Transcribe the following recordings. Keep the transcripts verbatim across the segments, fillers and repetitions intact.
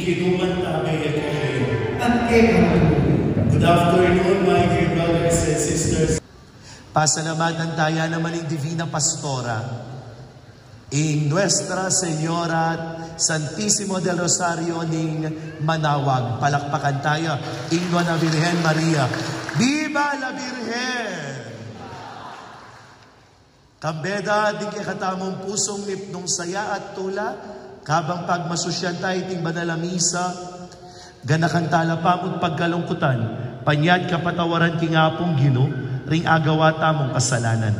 Inuman tabi at kayo. At kekayu. Good afternoon, my dear brothers and sisters. Pasalamatan taya naman ing Divina Pastora, ing Nuestra Señora Santisimo del Rosario ning Manawag. Palakpakan taya ing Nuan a Birhen Maria. Viva la Virgen! Kambe da ding kekatamung pusung mipnung saya at tula, kabang pagmasusyan taya iting banal a misa, ganakan tala pa mu't pagkalungkutan, panyad kapatawaran king Apung Ginu ring agawa tamung kasalanan.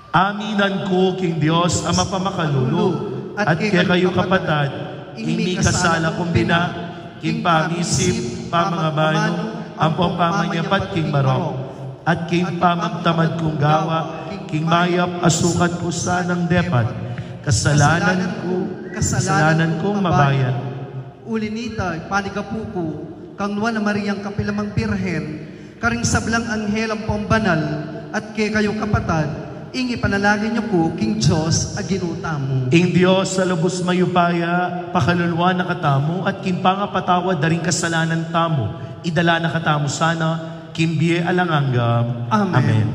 Aminan ku king Dios a mapamakalulu, at kekayu kapatad, ing mikasala kung bina, king pangisip, pamangabanu, ampong pamanyapat king marok, at king pamagtamad kung gawa, king mayap a sukat ku sanang depat, kasalanan ku, kasalanan kung mabayat. Uli nita, panigapu ku kang Nuan a Mariang kapilan mang Birhen, karing sablang anghel ampong banal, at kekayu kapatad, ing ipanalangin yu ku king Dios a Ginu tamu. Ing Dios a lubus mayupaya, pakaluluan na katamu, at king pangapatawad da ring kasalanan tamu, idala na katamu sana king bie alang angga. Amen. Amen.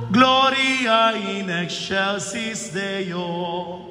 Gloria in excelsis Deo.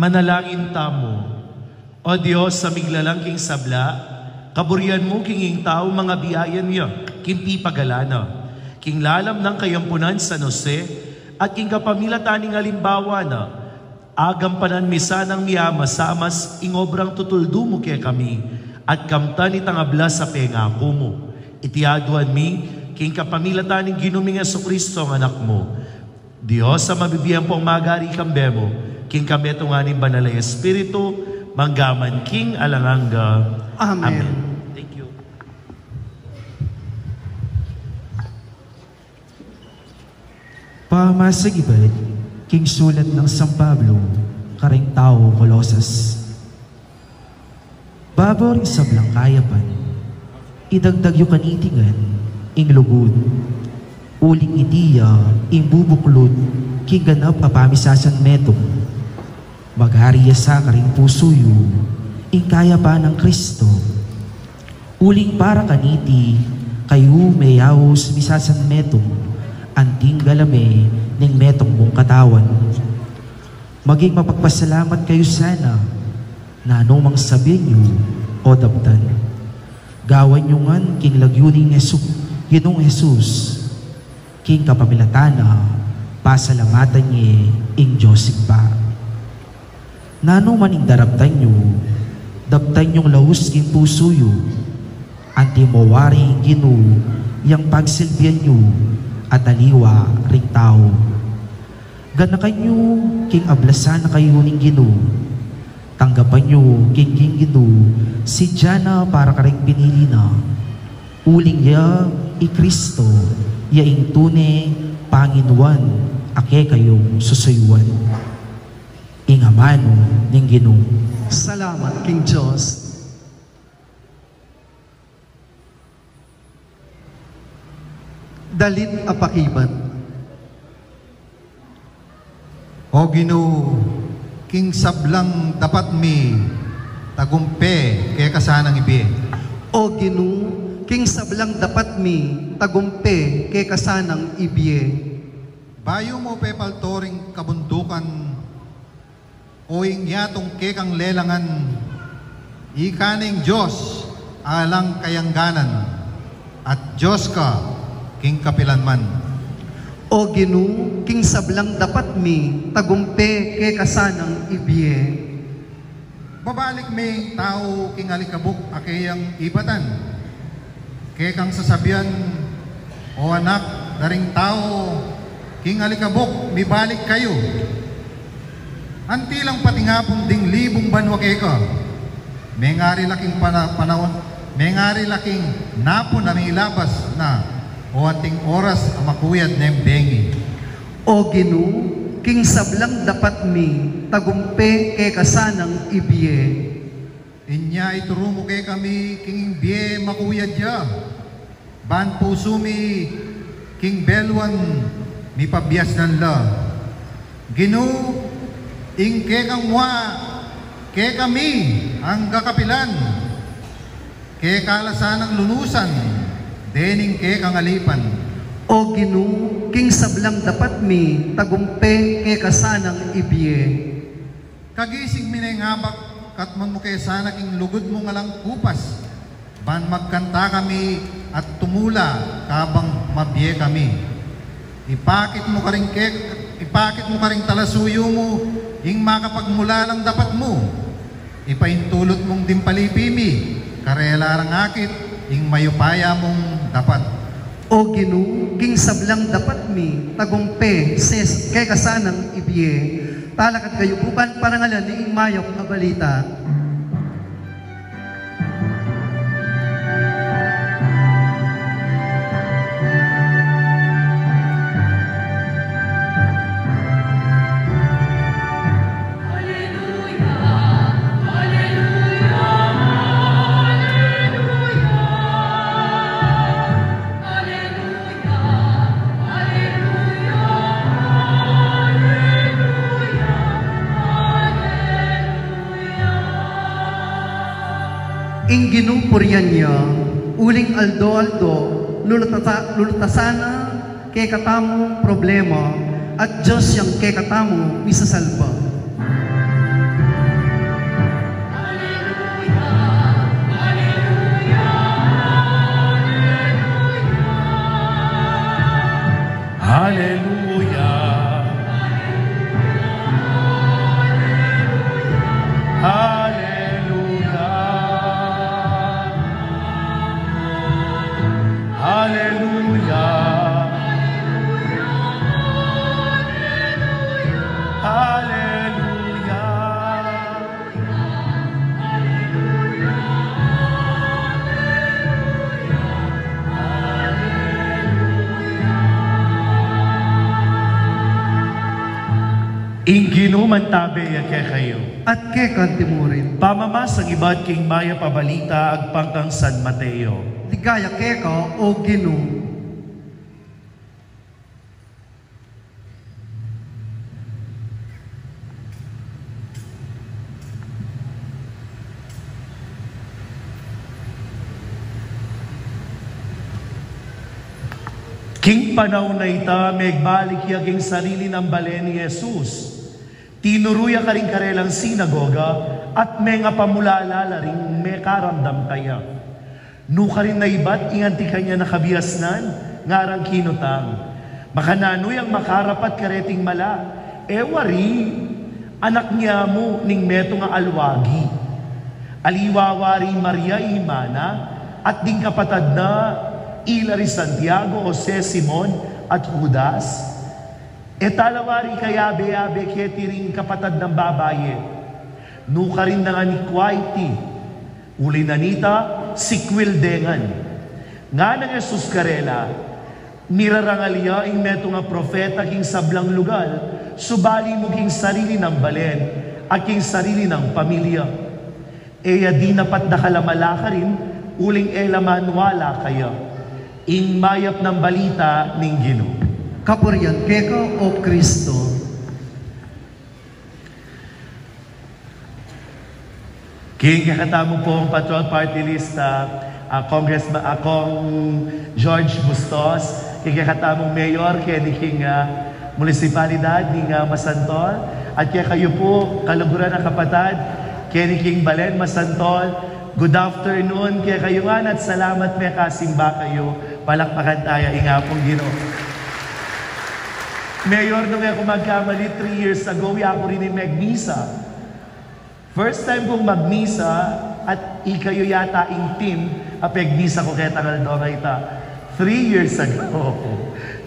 Manalangin tamu. O Dios, a miglalang king sabla, kaburian mu king ing tau mangabiayan ya king pipagalan na, king lalam nang kayampunan San Jose, at king kapamilatan ning alimbawa na, agampanan mi sanang miamasamas ing obrang tutuldu mu kekami, at kamtan itang ablas a pengaku mu. Iti aduan mi king kapamilatan ning Ginu ming Jesucristo, ang Anak mu. Dios a mabibie ampong magari kambe mu, king kabetungan ning Banal a Espiritu, mangga man king alang angga. Amen. Amen. Thank you. Pamasagibat king sulat nang San Pablo karing tau Colosas. Babo ring sablang kayapan, idagdag yu kaniti ngan ing lugud, uling iti ya ing bubuklud king ganap a pamisasanmetung. Magari ya sa karing pusu yu ing kayapan nang Kristo. Uling para kaniti, kayu meyaus misasanmetung, anting galame ning metung mung katawan. Maging mapagpasalamat kayu sana, nanu mang sabian yu o daptan. Gawan yu ngan king lagyu ning Hesu-, Ginung Jesus, king kapamilatan na, pasalamatan ye ing Dios Ibpa. Nanu man ing daraptan yu, daptan yung laus king pusu yu, anti mo wari ing Ginu yang pagsilbian yu at aliwa ring tau. Ganakan yu king ablasan na kayu ning Ginu. Tanggapan yu king, king Ginu, sidya na para karing pinili na. Uling ya i Kristo, ya ing tune Panginuan a kekayung susuyuan. Ing amanu ning Ginu. Salamat king Dios. Dalit a pakibat. O Ginu, king sablang dapat mi tagumpe keka sanang ibie. O Ginu, king sablang dapat mi tagumpe keka sanang ibie. Bayu mu pepalto ring kabundukan o ing yatung kekang lelangan, ika ne ing Dios alang kayangganan, at Dios ka king kapilan man. O Ginu, king sablang dapat mi tagumpe keka sanang ibie. Babalik me ing tau king alikabuk a keyang ibatan. Kekang sasabian, O anak da ring tau, king alikabuk mibalik kayu. Anti lang patingapun ding libung banua keka. Mengari la king pana-, panaun, mengari la king napun a milabas na, o anting oras a makuyad neng bengi. O Ginu, king sablang dapat mi tagumpe keka sanang ibie. Inya ituru mu kekami king bie makuyad ya, ban pusu mi king beluan mipabiasnan la. Ginu, ing kekang mua kekami angga kapilan, keka la sanang lunusan dening kekang alipan. O Ginu, king sablang dapat mi tagumpe keka sanang ibie. Kagising mi neng abak, katmuan mu ke sana king lugud mung alang kupas, ban magkanta kami at tumula kabang mabie kami. Ipakit mu karing ke-, ipakit mu karing talasuyu mu ing makapagmulalang dapat mu. Ipaintulut mung dimpalipi mi karela rang akit ing mayupaya mung dapat. O Ginu, king sablang dapat mi tagumpe ses keka sanang ibie. Talakad kayu pu ban parangalan ing mayap a balita. Aleluya, aleluya, aleluya, aleluya. Ing Ginu purian ya, uling aldo-aldo, lulutasa-, lulutasan na kekatamu problema, at Dios yang kekatamu misasalba. Ing Ginu mantabe ya kekayu. At keka naman murin. Pamamasang ibat king Mayap a Balita agpang kang San Mateo. Ligaya keka, o Ginu. King panaun a ita, megbalik ya king sarili nang balen i Jesus. Tinuru ya karing karelang sinagoga at mengapamulala la ring mekaramdam kaya. Nukarin na ibat ing anti kanya a kabiasnan, ngarang kinutang, makananu yang makarapat kareting mala? E wari, anak nia mu ning metung a alwagi. Aliwa wari Maria i ima na, at ding kapatad na, ila ri Santiago, Jose, Simon, at Judas? E tala wari kayabe-yabe keti ring kapatad nang babai? Nukarin na ngan ikua iti, uli na nita, sikwil de ngan. Ngana nang Jesus karela, mirarangal ya ing metung a propeta king sablang lugal, subali mu king sarili nang balen, at king sarili nang pamilya. E ya dinapat dakal a mala karin, uling e la maniwala kaya. Ing Mayap a Balita ning Ginu. Kapurian keka, o Kristo. King kekatamu pung Patrol Party List, a, a, Congressman, a, Cong George Bustos, king kekatamung mayor keni king, a, munisipalidad ning, a, Masantol, at kekayu pu, kaluguran a kapatad keni king balen Masantol, good afternoon kekayu ngan at salamat mekasimba kayu. Palakpakan taya ing Apung Ginu. Mayor, nung e ku magkamali, three years ago, yaku rin ing megmisa. First time kung magmisa, at ikayu yata ing team a pegmisa ku ketang aldo a ita. Three years ago.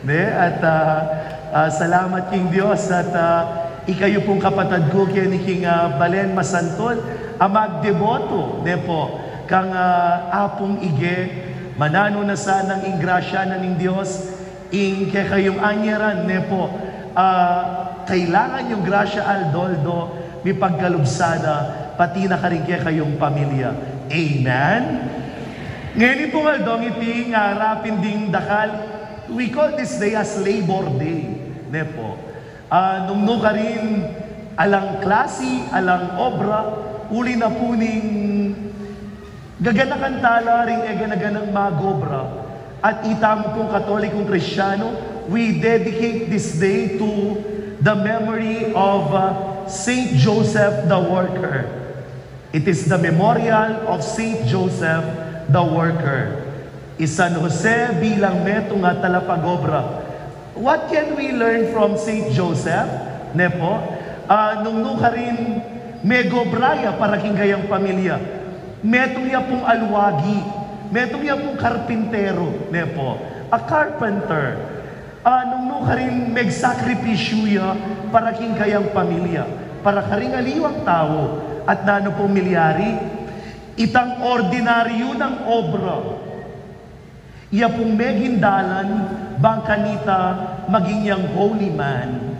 Ne? At, ah, ah, salamat king Dios at, ah, ikayu pung kapatad ku keni king, ah, balen Masantol a magdeboto, ne pu, kang, ah, Apung Ige, mananu na sanang ing grasya na ning Dios, ing kekayung anyaran, ne pu, ah, kailangan yung grasya aldo-aldo, mipagkalub sana, pati na karing kekayung pamilya. Amen? Ngeni pung aldong iti, ngarapin ding dakal, we call this day as Labor Day, ne pu. Ah, nung nukarin, alang klasi, alang obra, uli na pu ning gaganakan tala ring e gana-ganang magobra, at itamu pung Katolikong Kristiyanu, we dedicate this day to the memory of, uh, Saint Joseph the Worker. It is the memorial of Saint Joseph the Worker. I San Jose bilang metung a talapagobra. What can we learn from Saint Joseph? Ne pu, ah, nung nukarin megobra ya para king kayang pamilya. Metung ya pung alwagi, metung ya pung karpintero, ne pu, a carpenter. Ah, nung nukarin megsakripisyu ya para king kayang pamilya, para karing aliwang tau, at nanu pung milyari, itang ordinaryu nang obra. Iya pung meging dalan bang kanita maging yang holy man.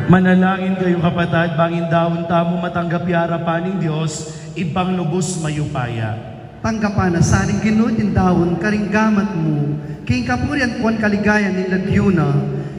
Manalangin kayu, kapatad, bang ing daun tamu matanggap ya arapan ning Dios, Ibpang lubus mayupaya. Tanggapan na sa ning Ginu ing daun karing gamat mu, king kapurian ampon kaligayan ning lagyu na,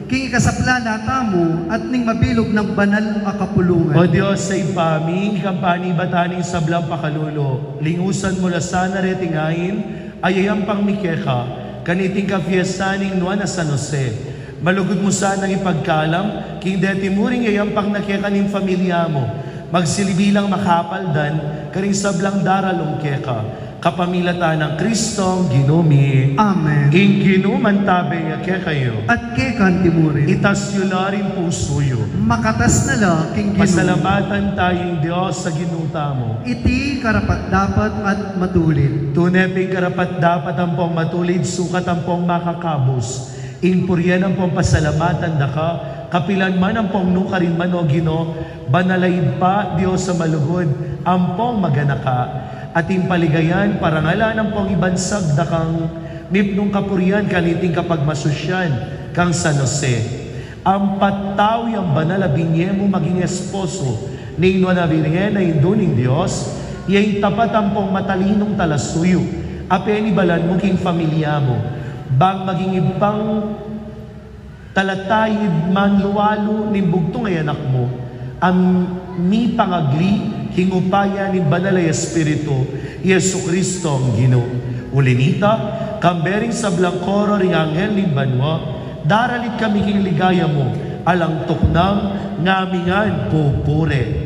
king ikasapulala tamu at ning mabilug nang banal a kapulungan. O Dios a Ibpa mi, king panibatan ning sablang pakalulu, lingusan mu la sana reting ain, a yayampang mi keka, kaniting kapiestan ning Nuan a San Jose. Malugud mu sanang ipagkalam king deti murin yayampang na keka ning familia mu, magsilbi lang makapaldan karing sablang daralung keka, kapamilatan nang Kristong Ginu mi. Amen. Ing Ginu mantabe ya kekayu. At keka naman murin. Itas yu la ring pusu yu. Makatas na la king Ginu. Pasalamatan taya ing Dios a Ginu tamu. Iti karapat-dapat at matulid. Tune pin karapat-dapat ampong matulid, sukat ampong makakabus ing purian ampong pasalamatan daka, kapilan man ampong nukarin man, O Ginu, banal a Ibpa, Dios a malugud ampong maganaka, ating paligayan, parangalan ampong ibansag da kang mipnung kapurian kaniting kapagmasusyan kang San Jose. Ampong tau yang banal a binye mu maging esposo ning Nuan a Birhen a Indu ning Dios, ya ing tapat ampong matalinung talasuyu a penibalan mu king familia mu, bang maging ibpang talataid man lualu ning bugtung a Anak mu, a mipangagli king upaya ning Banal a Espiritu, Jesucristo a Ginu. Uli na nita, kambe ring sablang koro ring anghel ning banua, daralit kami king ligaya mu, alang tuknang ngamingan pupuri.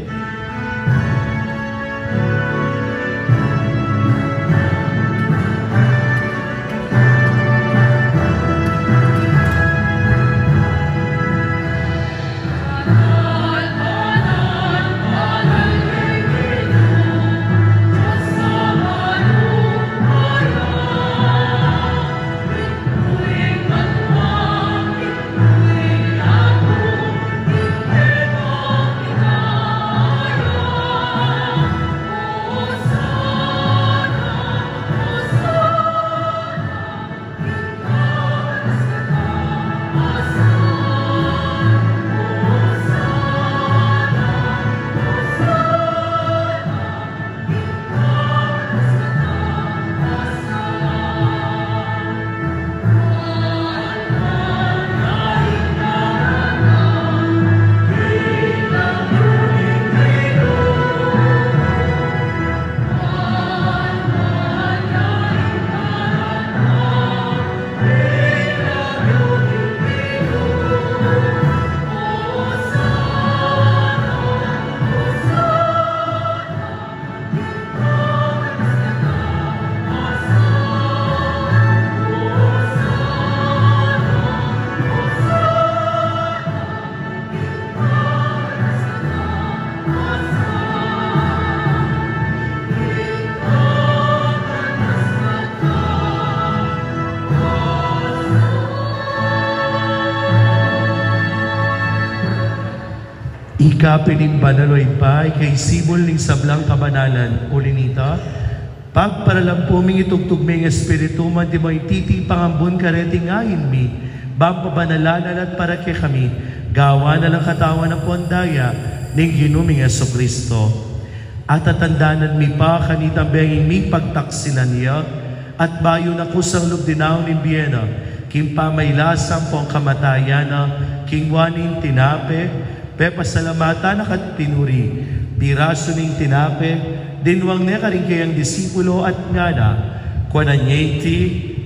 Ika pin ing banal, o Ibpa, ika ing sibul ning sablang kabanalan. Uli na nita, pagparalan pu ming itubud me ing Espiritu mu, antimo ing titipang ambun kareting ain mi, bang pabanalan na la at para kekami, gawan na lang katawan ampong daya ning Ginu ming Jesucristo. At tatandanan mi pa kanitang bengi mipagtaksilan ya, at bayu na kusang lub dinaun ing bie na, king pamaglasang pong kamatayan na, kinua ne ing tinape, pepasalamatan na ka't pinuri, pirasu ne ing tinape, dinwang ne karing kayang disipulo at ngana, kuanan ye iti,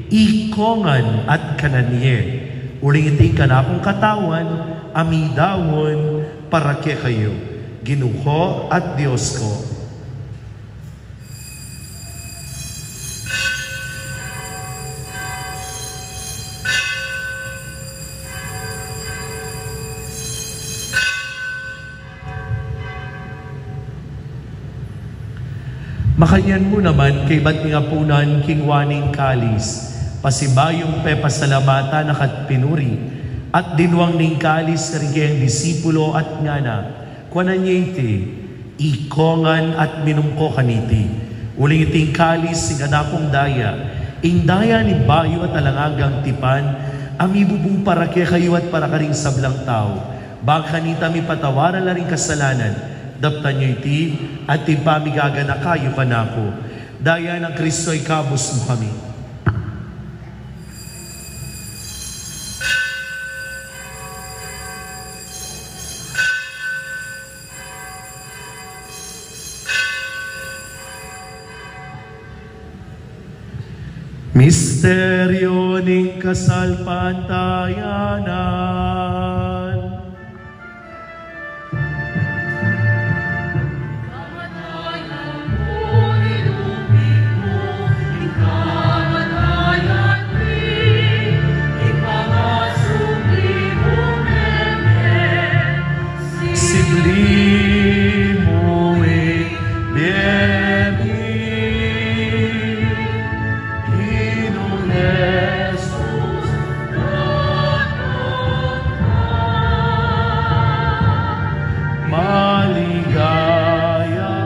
ikongan at kanan ye. Uling iti ing kanakung katawan, a midaun para kekayu. Ginu ko at Dios ko. Makanyan mu naman, kaybat ning apunan, kinua ne ing kalis, pasibayung pepasalamatan na ka't pinuri, at dinwang ne ing kalis karing kayang disipulo at ngana, kuanan ye iti, ikongan at minum ko kaniti. Uling iti ing kalis ning kanakung daya, ing daya ning bayu at alang anggang tipan, a mibubu para kekayu at para karing sablang tau, bang kanita mipatawaran la ring kasalanan. Daptan yu iti, at ing pamigaganaka yu kanaku. Daya nang Kristo ikabus mu kami. Misteryo ning kasalpantayanan. Sibli mu ing bie mi, Ginung Jesus, maligaya.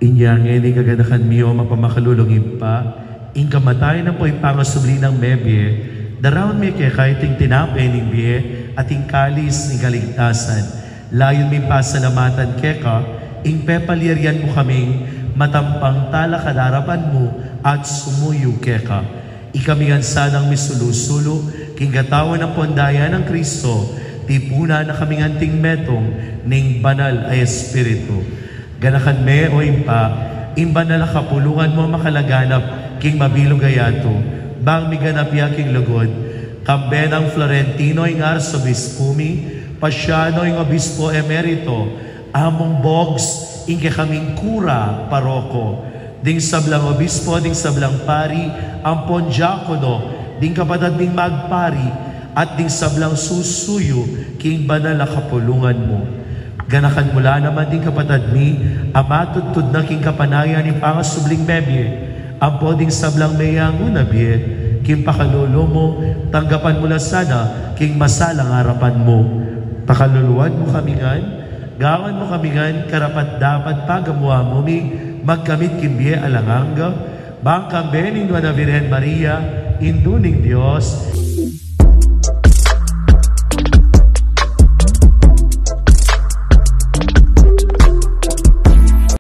Inya ngeni kaganakan mi, o mapamakalulung Ibpa, ing kamatayan ampo ing pangasubli nang mebie, daraun mi keka iting tinape ning bie at ing kalis ning kaligtasan. Layun ming pasalamatan keka ing pepalyarian mu kaming matampang talakad king arapan mu at sumuyu keka. Ikami ngan sanang misulu-sulu king katawan ampon daya nang Kristo, tipunan na kami ngan anting metung ning Banal a Espiritu. Ganakan me, o Ibpa, ing banal a kapulungan mu a makalaganap king mabilug a yatu, bang miganap ya king lugud, kambe nang Florentino ing Arsobispu mi, Pasiano ing Obispo Emerito, Among Bogs ing kekaming kura paroko, ding sablang obispo, ding sablang pari, ampon diakono, ding kapatad ming magpari, at ding sablang susuyu king banal a kapulungan mu. Ganakan mu la naman ding kapatad mi a matudtud na king kapanayan ning pangasubling mebie, ampo ding sablang meyangu na bie king pakalulu mu, tanggapan mu la sana king masalang arapan mu. Pakaluluan mu kami ngan, gawan mu kami ngan karapat-dapat pagamuan mu mi magkamit king bie alang angga, bang kambe ning Nuan a Virgen Maria, Indu ning Dios,